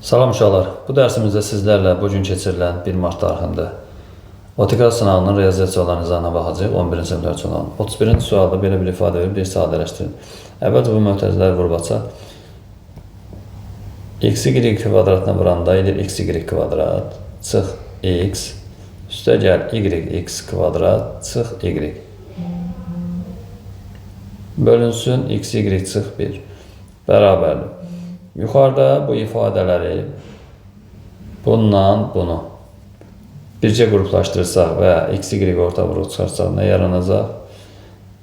Salam uşaqlar. Bu dərsimizdə sizlərlə bu gün keçirilən 1 mart tarixində OTK sınavının riyaziyyat suallarının izahına baxacağıq. 11-ci siniflər üçün olan. 31-ci sualda belə bir ifadə verib, bir sadələşdirin. Əvvəlcə bu mötərizələri vurub açaq. X, y kvadratına vuranda edir x, y kvadrat, çıx x, üstə gəl y, x kvadrat, çıx y. Bölünsün x, y çıx 1. Bərabərdir. Yuxarıda bu ifadələri bununla bunu bircə qruplaşdırsaq və x, y orta vuruq çıxarsaq nə yaranacaq?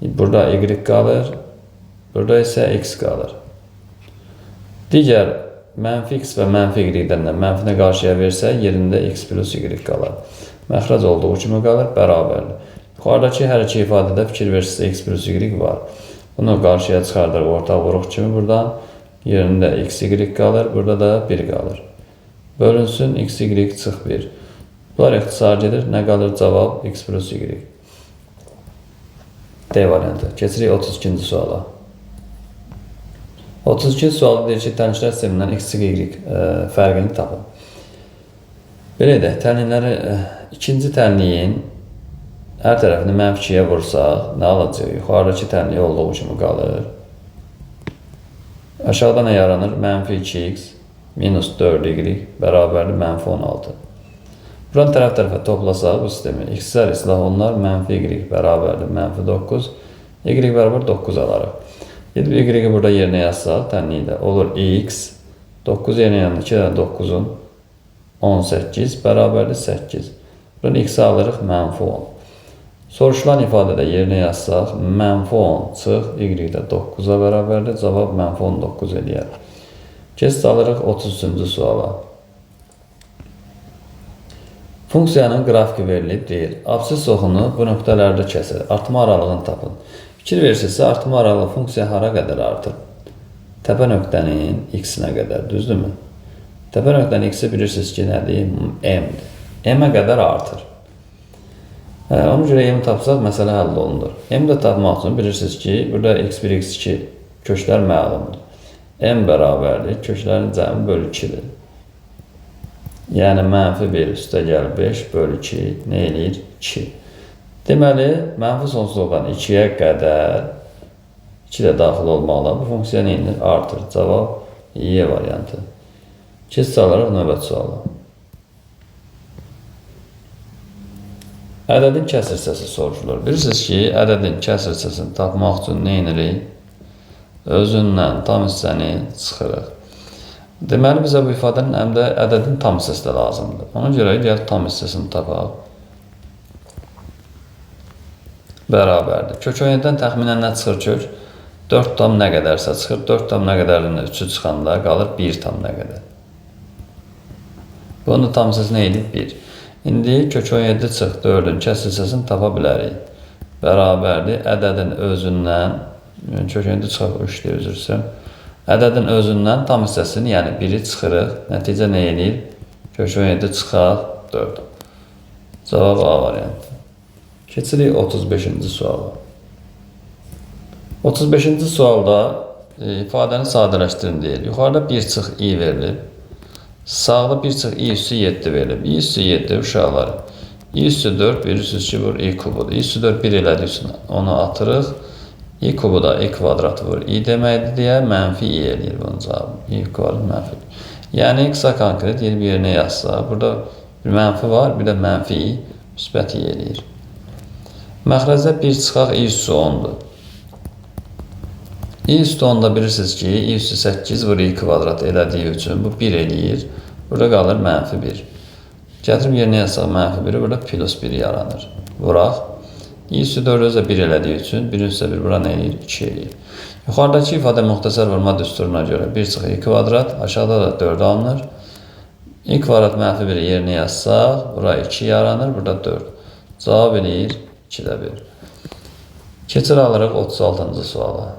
Burada y qalır, burada isə x qalır. Digər mənfi x və mənfi y-dən də mənfini qarşıya versək, yerində x plus y qalar. Məxrac olduğu kimi qalır, bərabərdir. Yuxarıdakı hər iki ifadədə fikir versinizsə x plus y var. Bunu qarşıya çıxardırıq orta vuruq kimi buradan. Yerində x, y qalır, burada da 1 qalır. Bölünsün x, y çıx 1. Bunlar ixtisar gedir. Nə qalır? Cavab x plus y. D variantı. Keçirik 32-ci suala. 32-ci sualda deyir ki, tənliklər sistemindən x, y fərqini tapın. Belə edək, tənlikləri, ikinci tənliyin hər tərəfini mənfi 2-yə vursaq, nə alacaq? Yuxarıdakı tənlik olduğu kimi qalır. Aşağıda nə yaranır? Mənfi 2x minus 4y bərabərdir mənfi 16. Buranı tərəf tərəfə toplasaq bu sistemi x-lər islah olunar, mənfi y bərabərdir mənfi 9, y bərabər 9 alarıq. Gedib y-i burada yerinə yazsaq tənlikdə olur x, 9 yerinə yanında 2 dənə 9-un 18 bərabərdir 8. Buradan x-i alırıq mənfi 10. Soruşulan ifadədə yerinə yazsaq, mənfi 10 çıx, y də 9-a bərabərdir. Cavab mənfi 19 eləyər. Keçid alırıq 33-cü suala. Funksiyanın qrafiki verilib deyir. Absis oxunu bu nöqtələrdə kəsir. Artma aralığını tapın. Fikir versinizsə, artma aralığı funksiya hara qədər artır? Təpə nöqtənin x-inə qədər, düzdürmü? Təpə nöqtənin x-i bilirsiniz ki, nədir? M-dir. M-ə qədər artır. Ona görə m tapsaq, məsələ həll olunur. M də tapmaq üçün bilirsiniz ki, burada x1, x2 köklər məlumdur. M bərabərdir, köklərin cəmi bölü 2-dir. Yəni, mənfi 1 üstə gəl 5 bölü 2 nə eləyir? 2. Deməli, mənfi sonsuzluqdan 2-yə qədər 2 də daxil olmaqla bu funksiya nə edir? Artır. Cavab Y variantı. Keçid alaraq növbəti suala. Ədədin kəsir hissəsi soruşulur. Bilirsiniz ki, ədədin kəsir hissəsini tapmaq üçün nə edirik? Özündən tam hissəni çıxırıq. Deməli, bizə bu ifadənin həm də ədədin tam hissəsi də lazımdır. Ona görə gəl tam hissəsini tapaq. Bərabərdir. Kök 17-dən təxminən nə çıxır kök? 4 tam nə qədərsə çıxır. 4 tam nə qədərindən 3-ü çıxanda qalır 1 tam nə qədər. Bunun da tam hissəsi nə edir? 1. İndi kök 17 çıx 4-ün kəsir hissəsini tapa bilərik. Bərabərdir. Ədədin özündən, kök 17 çıxaq 3-dür, üzr istəyirəm. Ədədin özündən tam hissəsini, yəni 1-i çıxırıq. Nəticə nə eləyir? Kök 17 çıxaq 4. Cavab A variantı. Keçirik 35-ci suala. 35-ci sualda ifadəni sadələşdirin deyir. Yuxarıda 1 çıx i verilib. Sağda 1 çıx i üstü 7 verilib. I üstü 7 uşaqlar. I üstü 4 bilirsiniz ki, vur i kubudur. I üstü 4 1 elədiyi üçün onu atırıq. I kubu da i kvadrat vur i deməkdir deyə mənfi i eləyir bunun cavabı. I kvadrat mənfi. Yəni, qısa konkret yeri bir yerinə yazsa, burada bir mənfi var, bir də mənfi i, müsbət i eləyir. Məxrəcdə 1 çıxaq i üstü 10-dur. I üstü 10-da bilirsiniz ki, i üstü 8 vur i kvadrat elədiyi üçün bu 1 eləyir. Burada qalır mənfi 1. Gətirib yerinə yazsaq mənfi 1-i, burada plus 1 yaranır. Vuraq. I üstü 4 özü də 1 elədiyi üçün 1 üstə 1 bura nə eləyir? 2 eləyir. Yuxarıdakı ifadə müxtəsər vurma düsturuna görə 1 çıx i kvadrat, aşağıda da 4 alınır. I kvadrat mənfi 1-i yerinə yazsaq, bura 2 yaranır, burada 4. Cavab eləyir 2-də 1. Keçir alırıq 36-cı suala.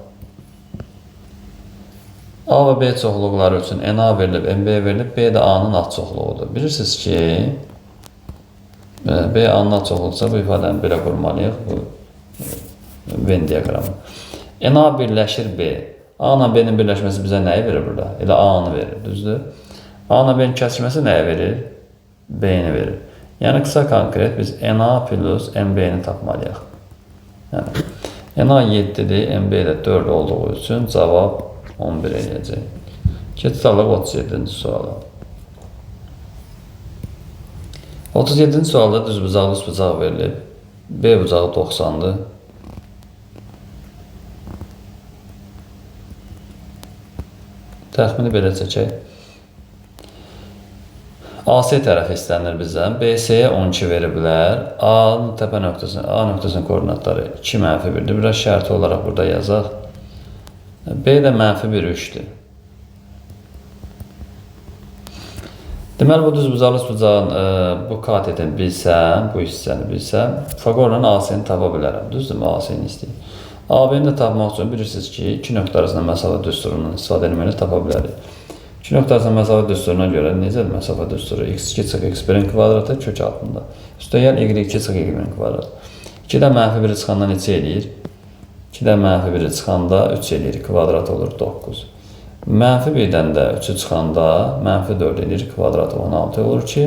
A və B çoxluqları üçün NA verilib, NB verilib, B də A-nın alt çoxluğudur. Bilirsiniz ki, B A-nın alt çoxluqsa bu ifadəni belə qurmalıyıq, bu Venn diaqramı. NA birləşir B. A ilə B-nin birləşməsi bizə nəyi verir burada? Elə A-nı verir, düzdür? A ilə B-nin kəsişməsi nəyə verir? B-ni verir. Yəni, qısa konkret biz NA plus MB-ni tapmalıyıq. Yəni, NA 7-dir, MB də 4 olduğu üçün cavab 11 eləyəcək. Keçid alıq 37-ci suala. 37-ci sualda düzbucaqlı üçbucaq verilib. B bucağı 90-dır. Təxmini belə çəkək. AC tərəfi istənilir bizdən. BC-yə 12 veriblər. A-nın təpə nöqtəsinin, A nöqtəsinin koordinatları 2 mənfi 1-dir. Biraz şərti olaraq burada yazaq. B də mənfi 1, 3-dür. Deməli, bu düzbucaqlı üçbucağın bu katetini bilsəm, bu hissəni bilsəm, Pifagorla AC-ni tapa bilərəm. Düzdürmü? AC-ni istəyir. AB-ni də tapmaq üçün bilirsiniz ki, iki nöqtə arasında məsafə düsturundan istifadə etməklə tapa bilərik. İki nöqtə arasında məsafə düsturuna görə necədir məsafə düsturu? X2 çıx x1-in kvadratı kök altında. Üstəgəl y2 çıx y1-in kvadratı. 2-də mənfi 1-i çıxanda neçə eləyir? 2-də mənfi 1-i çıxanda 3 eləyir, kvadrat olur 9. Mənfi 1-dən də 3-ü çıxanda mənfi 4 eləyir, kvadratı 16 olur ki,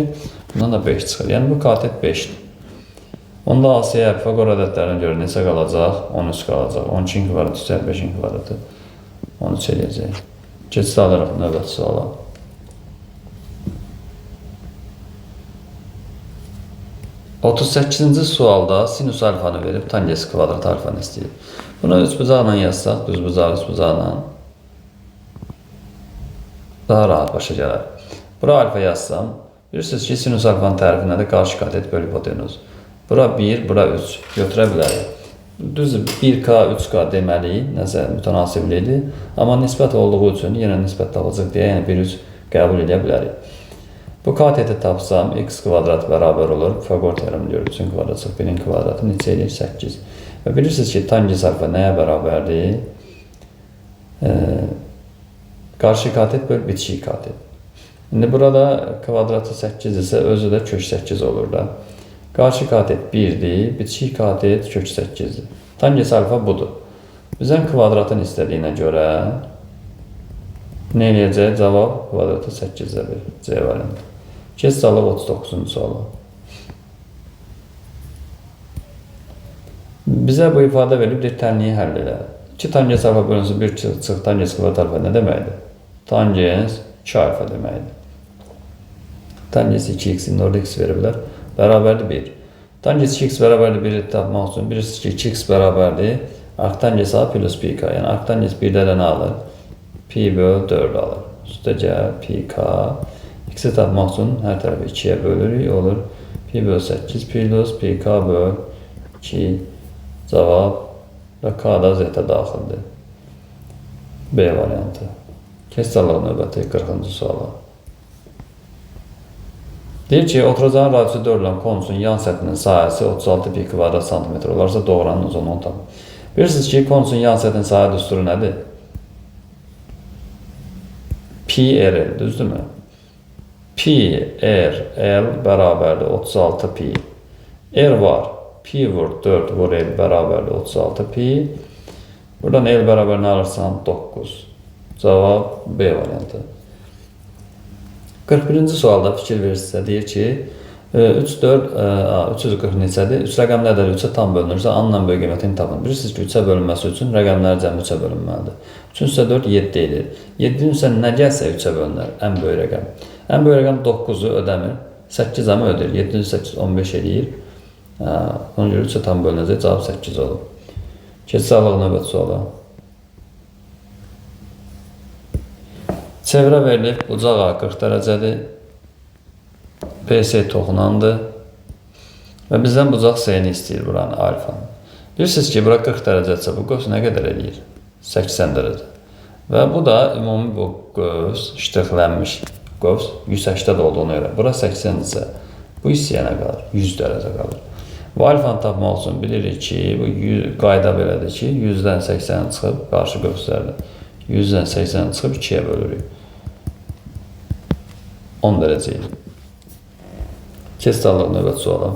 bundan da 5 çıxır. Yəni bu katet 5-dir. Onda AC-yə Pifagor ədədlərinə görə neçə qalacaq? 13 qalacaq. 12-in kvadratı, 5-in kvadratı 13 eləyəcək. Keçid alırıq növbəti suala. 38-ci sualda sinus alfanı verib tangens kvadrat alfanı istəyir. Bunu üçbucaqla yazsaq, düzbucaq üçbucaqla daha rahat başa gələr. Bura alfa yazsam, bilirsiniz ki, sinus alfanın tərifi nədir? Qarşı katet bölü hipotenuz. Bura 1, bura 3 götürə bilərik. Düzdür, 1K, 3K deməliyik, nəsə mütənasiblikdir. Amma nisbət olduğu üçün yenə nisbət tapacaq deyə, yəni 1, 3 qəbul edə bilərik. Bu kateti tapsam, x kvadrat bərabər olur. Pifagor teoremi deyir, 3-ün kvadratı çıx 1-in kvadratı neçə eləyir? 8. Və bilirsiniz ki, tangens alfa nəyə bərabərdir? Qarşı katet böl bitişik katet. İndi burada kvadratı 8 isə özü də kök 8 olur da. Qarşı katet 1-dir, bitişik katet kök 8-dir. Tangens alfa budur. Bizdən kvadratın istədiyinə görə nə eləyəcək? Cavab kvadratı 8-də 1. C variantı. Keçid alıq 39-cu suala. Bizə bu ifadə verilib, deyir, tənliyi həll elə. 2 tangens alfa bölünsün 1 çıx tangens kvadrat alfa nə deməkdir? Tangens 2 alfa deməkdir. Tangens 2x, indi orada x veriblər. Bərabərdir 1. Tangens 2x bərabərdir 1-i tapmaq üçün bilirsiniz ki, 2x bərabərdir arctangens A plus pi k. Yəni arctangens 1-də də nə alır? Pi böl 4 alır. Üstəgəl pi k. X-i tapmaq üçün hər tərəfi 2-yə bölürük. Olur pi böl 8 plus pi k böl 2. Cavab və k da z-ə daxildir. B variantı. Keçid alıq növbəti 40-cı suala. Deyir ki, oturacağın radiusu 4 olan konusun yan səthinin sahəsi 36 pi kvadrat santimetr olarsa doğranın uzunluğunu tapın. Bilirsiniz ki, konusun yan səthinin sahə düsturu nədir? Pi R L, düzdürmü? Pi R L bərabərdir 36 pi. R var. Pi vur 4 vur L bərabərdir 36 pi. Buradan L bərabər nə alırsan? 9. Cavab B variantı. 41-ci sualda fikir verirsinizsə deyir ki, 3, 4, 340 neçədir? 3 rəqəmli ədəd 3-ə tam bölünürsə, A-la B qiymətini tapın. Bilirsiniz ki, 3-ə bölünməsi üçün rəqəmlər cəmi 3-ə bölünməlidir. 3-ün üstə 4, 7 edir. 7-nin üstə nə gəlsə 3-ə bölünər, ən böyük rəqəm. Ən böyük rəqəm 9-u ödəmir, 8 amma ödəyir. 7-nin üstə 8, 15 eləyir. Ona görə 3-ə tam bölünəcək, cavab 8 olur. Keçid alıq növbəti suala. Çevrə verilib, bucaq A 40 dərəcədir. BC toxunandır. Və bizdən bucaq C-ni istəyir buranı, alfanı. Bilirsiniz ki, bura 40 dərəcədirsə, bu qövs nə qədər eləyir? 80 dərəcə. Və bu da ümumi bu qövs, ştrixlənmiş qövs 180 olduğuna görə. Bura 80 isə bu hissəyə nə qalır? 100 dərəcə qalır. Bu alfanı tapmaq üçün bilirik ki, bu qayda belədir ki, 100-dən 80 çıxıb qarşı qövslərdə. 100-dən 80 çıxıb 2-yə bölürük. 10 dərəcə idi. Keçid alıq növbəti suala.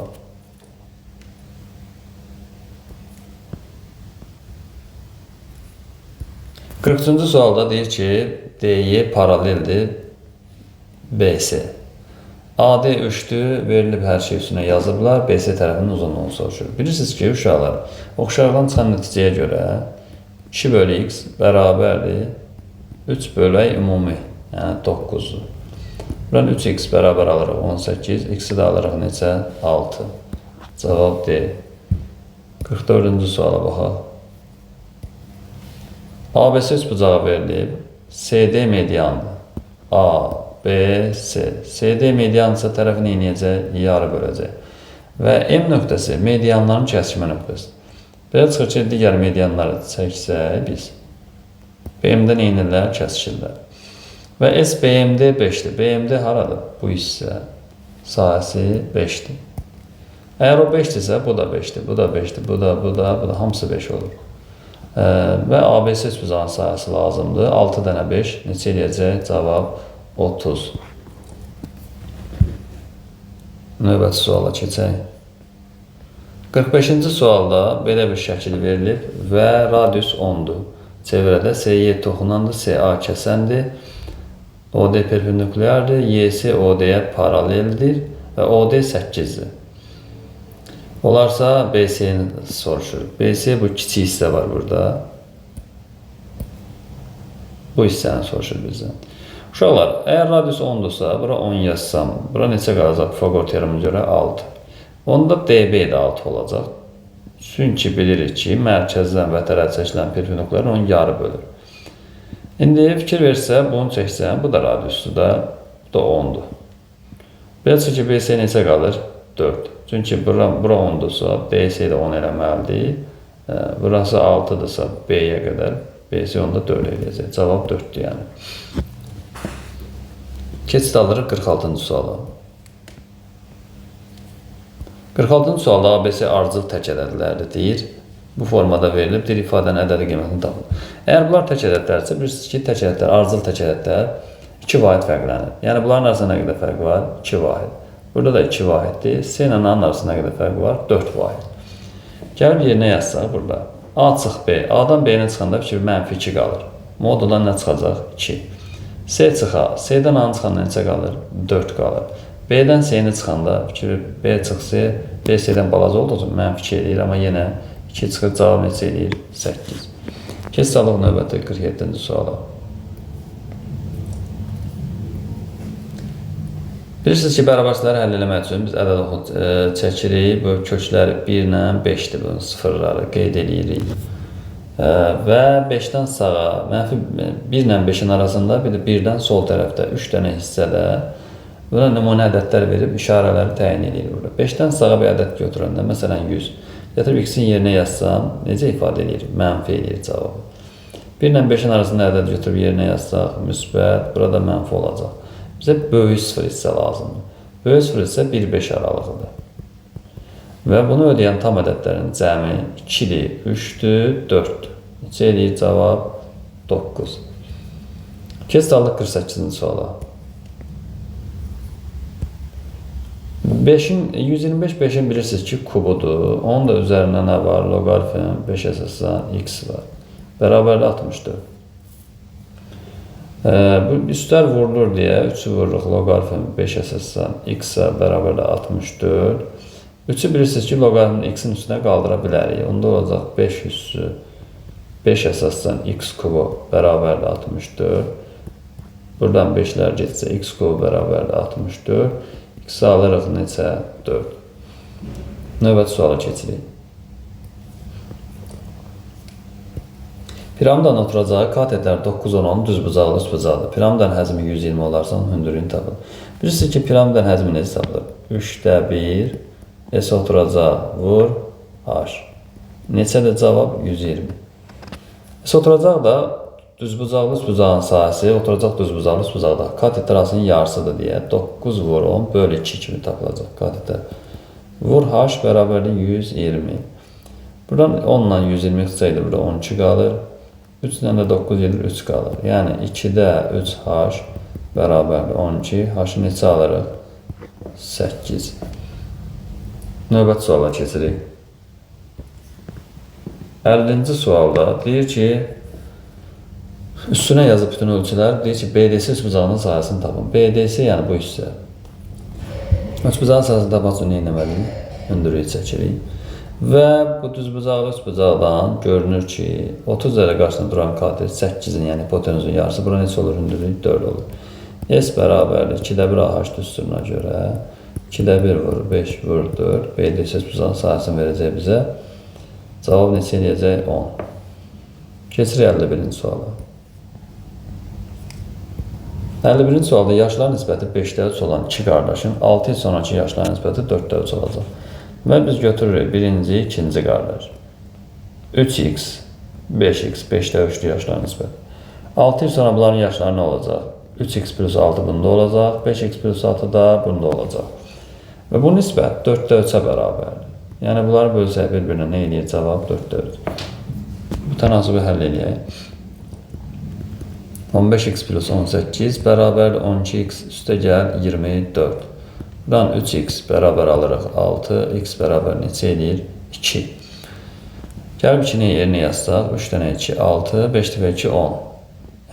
Qırx üçüncü sualda deyir ki, DY paraleldir BC. AD 3-dür, verilib hər şey üstünə yazıblar, BC tərəfinin uzunluğunu soruşur. Bilirsiniz ki, uşaqlar, oxşarlıqdan çıxan nəticəyə görə 2 bölü x bərabərdir 3 bölək ümumi, yəni 9-dur. Buradan 3x bərabər alırıq 18, x-i də alırıq neçə? 6. Cavab D. 44-cü suala baxaq. ABC üçbucağı verilib, CD mediandır. A, B, C. CD mediansa tərəfi nə eləyəcək? Yarı böləcək. Və M nöqtəsi medianların kəsişmə nöqtəsidir. Belə çıxır ki, digər medianları çəksək biz BM-də nə edirlər? Kəsişirlər. Və SBMD 5-dir. BMD haradır? Bu hissə sahəsi 5-dir. Əgər o 5-dirsə, bu da 5-dir, bu da 5-dir, bu da, bu da, bu da, hamısı 5 olur. Və ABC üçbucağın sahəsi lazımdır. 6 dənə 5 neçə eləyəcək? Cavab 30. Növbəti suala keçək. 45-ci sualda belə bir şəkil verilib və radius 10-dur. Çevrədə SY toxunandır, SA kəsəndir, OD perpendikulyardır, YS OD-yə paraleldir və OD 8-dir. Olarsa BC-ni soruşur. BC bu kiçik hissə var burada. Bu hissəni soruşur bizdən. Uşaqlar, əgər radius 10-dursa, bura 10 yazsam, bura neçə qalacaq Pifagor teoremına görə? 6. Onda DB də 6 olacaq. Çünki bilirik ki, mərkəzdən vətərə çəkilən perpendikulyar onun yarı bölür. İndi fikir versə, bunu çəksəm, bu da radiusdur da, bu da 10-dur. Belə çıxır ki, BC neçə qalır? 4. Çünki bura 10-dursa, DC də 10 eləməlidir. Burası 6-dırsa, B-yə qədər, BC onda 4 eləyəcək. Cavab 4-dür yəni. Keçid alırıq 46-cı suala. 46-cı sualda ABC ardıcıl tək ədədlərdir deyir. Bu formada verilib, deyir ifadənin ədədi qiymətini tapın. Əgər bunlar tək ədədlərsə, bilirsiniz ki, tək ədədlər, ardıcıl tək ədədlər 2 vahid fərqlənir. Yəni bunların arasında nə qədər fərq var? 2 vahid. Burada da 2 vahiddir. C ilə A-nın arasında nə qədər fərq var? 4 vahid. Gəlib yerinə yazsaq burada. A çıx B. A-dan B-nin çıxanda fikir mənfi 2 qalır. Moduldan nə çıxacaq? 2. C çıx A. C-dən A-nın çıxanda neçə qalır? 4 qalır. B-dən C-ni çıxanda fikir B çıx C, B C-dən balaca olduğu üçün mənfi 2 eləyir, amma yenə 2 çıxır, cavab neçə eləyir? 8. Keçid alıq növbəti 47-ci suala. Bilirsiniz ki, bərabərsizləri həll eləmək üçün biz ədəd oxu çəkirik. Bu kökləri 1 ilə 5-dir, bunun sıfırları qeyd eləyirik. Və 5-dən sağa, mənfi 1 ilə 5-in arasında, bir də 1-dən sol tərəfdə 3 dənə hissədə buna nümunə ədədlər verib işarələri təyin edir burada. 5-dən sağa bir ədəd götürəndə, məsələn 100, gətirib x-in yerinə yazsam, necə ifadə edir? Mənfi edir cavabı. 1 ilə 5-in arasında ədəd götürüb yerinə yazsaq, müsbət, burada mənfi olacaq. Bizə böyük sıfır hissə lazımdır. Böyük sıfır hissə 1-5 aralığıdır. Və bunu ödəyən tam ədədlərin cəmi 2-dir, 3-dür, 4-dür. Neçə eləyir cavab? 9. Keçid alıq 48-ci suala. 5-in, 125 5-in bilirsiniz ki, kubudur. Onun da üzərində nə var? Loqaritm 5 əsasdan x var. Bərabərli 64. Bu üstlər vurulur deyə 3-ü vururuq loqaritm 5 əsasdan x-ə bərabərli 64. 3-ü bilirsiniz ki, loqaritmin x-in üstünə qaldıra bilərik. Onda olacaq 5 üssü 5 əsasdan x kubu bərabərli 64. Buradan 5-lər getsə x kubu bərabərli 64. X-i alırıq neçə? 4. Növbəti suala keçirik. Piramidanın oturacağı katetlər 9, 10, 10 düzbucaqlı üçbucaqlıdır. Piramidanın həcmi 120 olarsa onun hündürlüyünü tapın. Bilirsiniz ki, piramidanın həcmi necə tapılır? 3-də 1, S oturacaq vur, H. Neçədir cavab? 120. S oturacaq da düzbucaqlı üçbucağın sahəsi oturacaq düzbucaqlı üçbucaqda katet arasının yarısıdır deyə 9 vur 10 bölü 2 kimi tapılacaq katetə. Vur H bərabərdir 120. Buradan 10 ilə 120 ixtisar edilir, burada 12 qalır. 3 ilə də 9 gedir, 3 qalır. Yəni 2-də 3H bərabərdir 12. H-ı neçə alırıq? 8. Növbəti suala keçirik. 50-ci sualda deyir ki, Üstünə yazıb bütün ölçülər. Deyir ki, BDC üçbucağının sahəsini tapın. BDC, yəni bu hissə. Üçbucağın sahəsini tapmaq üçün nə etməliyik? Hündürlüyü çəkirik. Və bu düzbucaqlı üçbucaqdan görünür ki, 30 dərəcə qarşısında duran katet 8-in, yəni hipotenuzun yarısı. Bura neçə olur? Hündürlük 4 olur. S bərabərdir 2-də 1 AH düsturuna görə 2-də 1 vur 5 vur 4. BDC üçbucağının sahəsini verəcək bizə. Cavab neçə eləyəcək? 10. Keçirik 51-ci suala. 51-ci sualda yaşlar nisbəti 5-də 3 olan iki qardaşın 6 il sonraki yaşların nisbəti 4-də 3 olacaq. Və biz götürürük birinci, ikinci qardaş. 3x, 5x, 5-də 3-lü yaşların nisbəti. 6 il sonra bunların yaşları nə olacaq? 3x plus 6 bunda olacaq, 5x plus 6 da bunda olacaq. Və bu nisbət 4-də 3-ə bərabərdir. Yəni bunları bölsək bir-birinə nə eləyir? Cavab 4-də 3. Bu tənasübü həll eləyək. 15x plus 18 bərabər 12x üstə gəl 24. Buradan 3x bərabər alırıq 6, x bərabər neçə eləyir? 2. Gəlib 2-ni yerinə yazsaq, 3 dənə 2, 6, 5 dəfə 2, 10.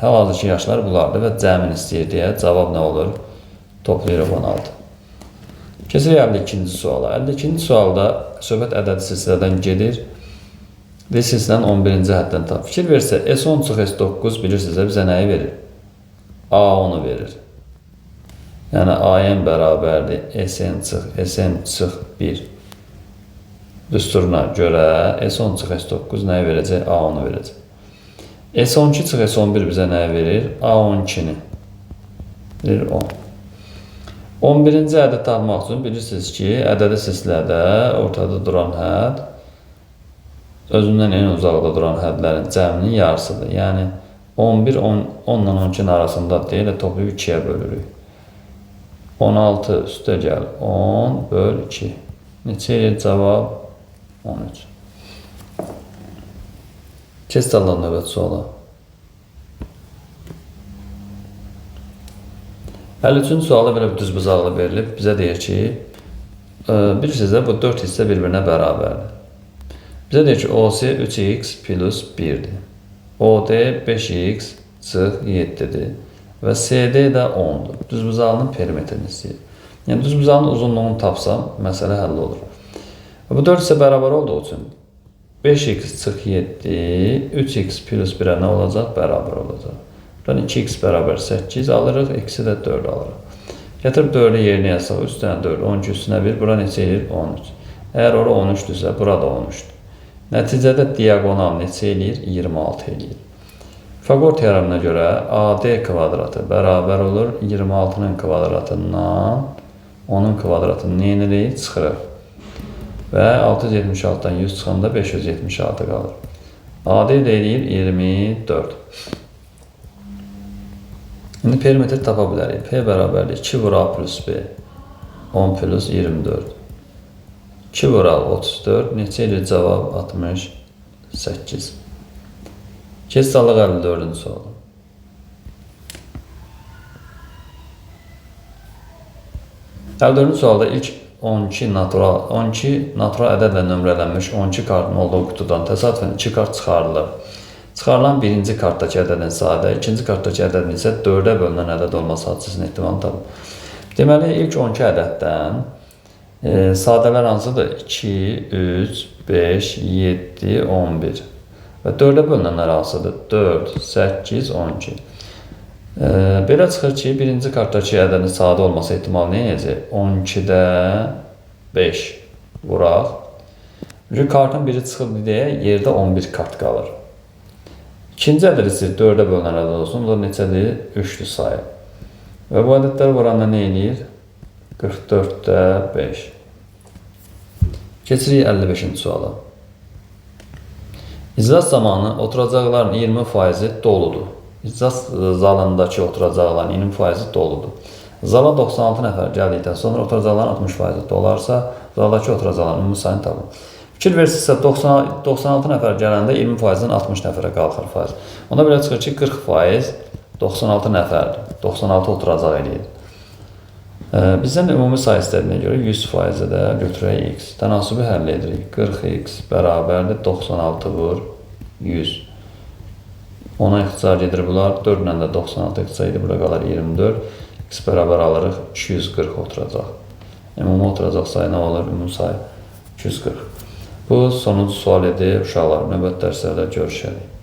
Hal-hazırki yaşlar bunlardır və cəmini istəyir deyə cavab nə olur? Toplayırıq 16. Keçirik 52-ci suala. 52-ci sualda söhbət ədədi silsilədən gedir. Və silsilənin 11-ci həddən tap. Fikir versə, S10 çıx S9 bilirsinizsə bizə nəyi verir? A10-u verir. Yəni AN bərabərdir SN çıx SN çıx 1 düsturuna görə S10 çıx S9 nəyi verəcək? A10-u verəcək. S12 çıx S11 bizə nəyi verir? A12-ni. Verir 10. 11-ci ədəd tapmaq üçün bilirsiniz ki, ədədi silsilədə ortada duran hədd özündən ən uzaqda duran hədlərin cəminin yarısıdır. Yəni 11, 10 ilə 12-nin arasındadır deyə toplayıb 2-yə bölürük. 16 üstə gəl 10 böl 2. Neçə eləyir cavab? 13. Keç Allah növbəti suala. 53-cü sualda belə bir düzbucaqlı verilib. Bizə deyir ki, bilirsiniz də bu 4 hissə bir-birinə bərabərdir. Bizə deyir ki, OC 3x plus 1-dir. OD 5x çıx 7-dir. Və CD də 10-dur. Düzbucaqlının perimetrini istəyir. Yəni, düzbucaqlının uzunluğunu tapsam, məsələ həll olur. Və bu 4 hissə bərabər olduğu üçün 5x çıx 7, 3x plus 1-ə nə olacaq? Bərabər olacaq. Buradan 2x bərabər 8 alırıq, x-i də 4 alırıq. Gətirib 4-ü yerinə yazsaq, 3 dənə 4, 12 üstünə 1, bura neçə eləyir? 13. Əgər ora 13-dürsə, bura da 13-dür. Nəticədə diaqonal neçə eləyir? 26 eləyir. Pifaqor teoreminə görə AD kvadratı bərabər olur 26-nın kvadratından 10-un kvadratını nə edirik? Çıxırıq. Və 676-dan 100 çıxanda 576 qalır. AD də eləyir 24. İndi perimetr tapa bilərik. P bərabərdir 2 vur A plus B. 10 plus 24. 2 vuraq 34. Neçə eləyir cavab? 68. Keç alıq 54-cü sualı. 54-cü sualda ilk 12 natural ədədlə nömrələnmiş 12 kartın olduğu qutudan təsadüfən 2 kart çıxarılır. Çıxarılan birinci kartdakı ədədin sadə, ikinci kartdakı ədədin isə 4-ə bölünən ədəd olması hadisəsinin ehtimalını tapın. Deməli, ilk 12 ədəddən sadələr hansıdır? 2, 3, 5, 7, 11. Və 4-ə bölünənlər hansıdır? 4, 8, 12. Belə çıxır ki, birinci kartdakı ədədin sadə olması ehtimalı nə eləyəcək? 12-də 5 vuraq. Çünki kartın biri çıxıb deyə yerdə 11 kart qalır. İkinci ədəd isə 4-ə bölünən ədəd olsun. Bu da neçədir? 3-lü sayı. Və bu ədədlər vuranda nə eləyir? 44-də 5. Keçirik 55-ci suala. İclas zamanı oturacaqların 20% doludur. İclas zalındakı oturacaqların 20% doludur. Zala 96 nəfər gəldikdən sonra oturacaqların 60% dolarsa, zaldakı oturacaqların ümumi sayını tapın. Fikir versinizsə 96 nəfər gələndə 20%-dən 60 nəfərə qalxır faiz. Onda belə çıxır ki, 40% 96 nəfərdir. 96 oturacaq eləyir. Bizdən də ümumi say istədiyinə görə 100%-ə də götürək x. Tənasübü həll edirik. 40x bərabərdir 96 vur 100. 10-a ixtisar gedir bunlar. 4 ilə də 96 ixtisar gedir. Burada qalar 24. X bərabər alırıq 240 oturacaq. Ümumi oturacaq sayı nə olur? Ümumi sayı 240. Bu sonuncu sual idi. Uşaqlar, növbəti dərslərdə görüşərik.